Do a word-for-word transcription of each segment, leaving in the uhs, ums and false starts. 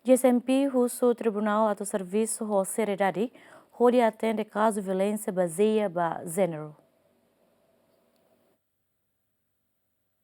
G S M P husu tribunál atu servisu ho seriedade hodi atende kazu violénsia bazeia ba jéneru.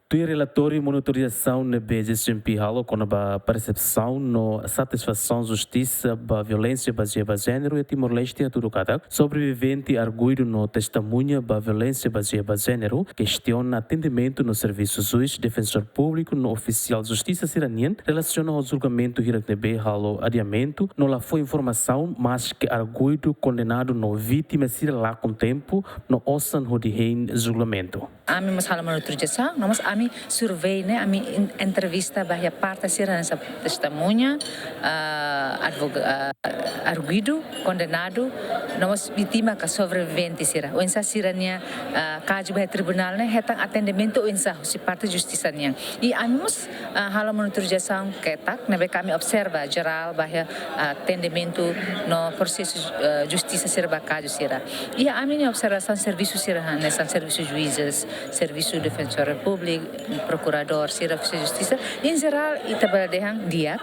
Tuir relatóriu monitorizasaun ne'ebé G S M P halo kona-ba persepsaun no satisfasaun justisa ba violénsia bazeia ba jéneru iha Timor-Leste, hatudu katak sobrevivente arguidu no testemuña ba violénsia bazeia ba jéneru kestiona atendimentu no servisu juís, defensór públiku no ofisiál justisa sira-nian relasiona ho julgamentu hirak ne'ebé halo adiamentu no la fó informasaun, maske arguidu, kondenadu no vítima sira lakon tempu no osan hodi hein julgamentu. Ami mós halo monitorizasaun, no mós ami survei ne'e, ami en-, entrevista ba iha parte sira hanesan testemuña, ah, advoga-, ah, arguidu, kondenadu, no mós vítima ka sobrevivente sira. Oinsá sira-nia, ah, kazu ba iha tribunál ne'e hetan atendimentu oinsá husi parte justisa nian. I ami mós, ah, halo monitorizasaun ketak, ne'ebé ke ami observa jerál ba iha, ah, atendimentu no prosesu, ah, justisa sira ba kazu sira. I ami-nia observasaun servisu sira hanesan servisu juízes, servisu defensór públiku, prokuradór sira, ofisiál justisa, en jerál ita bele dehan di'ak,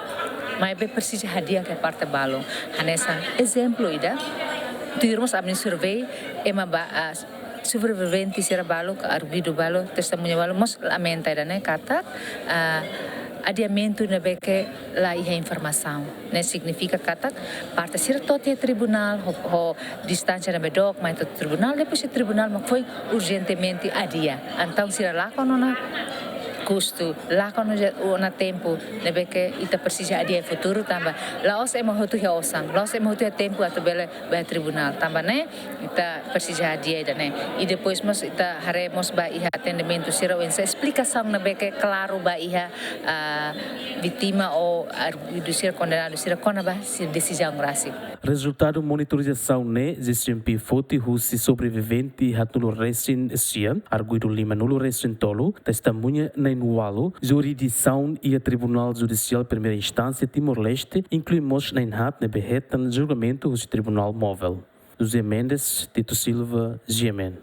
maibé presiza hadi'a iha parte balu. Hanesan ezemplu ida, tuir mós ami-nia survei, ema ba, ah, sobrevivente sira balu, arguidu balu, testemuña balu mós lamenta ida-ne'e katak, ah, adiamentu ne'ebé ke la iha informasaun. Ne'e signifika katak parte sira to'o iha tribunál, ho, ho distánsia ne'ebé dook mai to'o tribunál, depois iha tribunál mak foin urjentemente adia. Entaun sira lakon ona kustu, lakon ona, ona tempu ne'ebé ke ita presiza adia iha futuru tanba la'ós ema hotu iha osan, la'ós ema hotu iha tempu atu bele ba iha tribunál. Tanba ne'e ita presiza adia ida-ne'e. I depois mós ita haree mós ba iha atendimentu sira oinsá esplikasaun ne'ebé ke klaru ba iha, ah, vítima ou arguidu sira, kondenadu sira kona-ba sira desizaun rasik. Rezultadu monitorizasaun ne'e G S M P foti husi sobrevivente haatnulu resin sia, arguidu limanulu resin tolu, testemuña na'in-ualu, jurisdisaun iha Tribunál Judisiál Primeira Instánsia Timor-Leste, inklui mós na'in-haat ne'ebé hetan julgamentu husi Tribunál Móvel. José Mendes, Tito Silva, G M N.